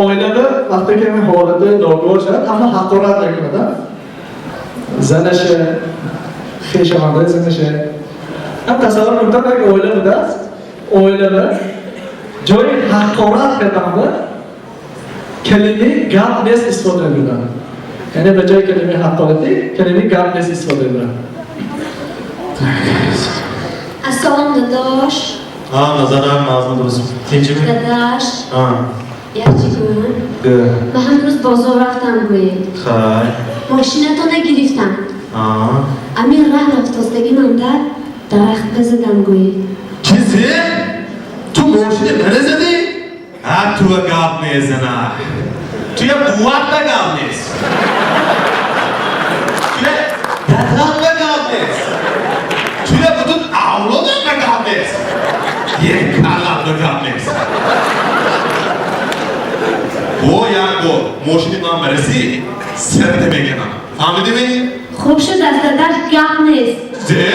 Оилада вақте ки ҳамин ҳолати ногувор шавад, ҳама ҳақорат мекунад, занаша, хешавандаи занаша. Ҳам тасаввур кунед, як оила будааст, оилада ҷои ҳақорат карданда калимаи «гап нест» истифода мебурданд. Яъне ба ҷои калимаи ҳақоратӣ калимаи «гап нест» истифода мебуранд. Ассалом, дадош. А, назарам, назм дуруст. Тинчими? Дадаш. А. Як чӣ гӯям? Гӯ. Ба ҳам рӯз бозор рафтам, гӯед. Хай. Мошинатона гирифтам. А. Амин раҳ рафтостагӣ манда дарахт бизадам, гӯед. Чизе? Ту мошини мана задӣ? А, ту гап мезана. Ту я буват ба гап нест. Ту я дадам ба гап нест. Ту я бутун авлодам ба гап нест. Як каллам ба гап нест. Бо як бор мошини ман барасӣ, сарата мегирам. Фаҳмидӣ? Хуб шуд, аз дадаш гап нест. Зе?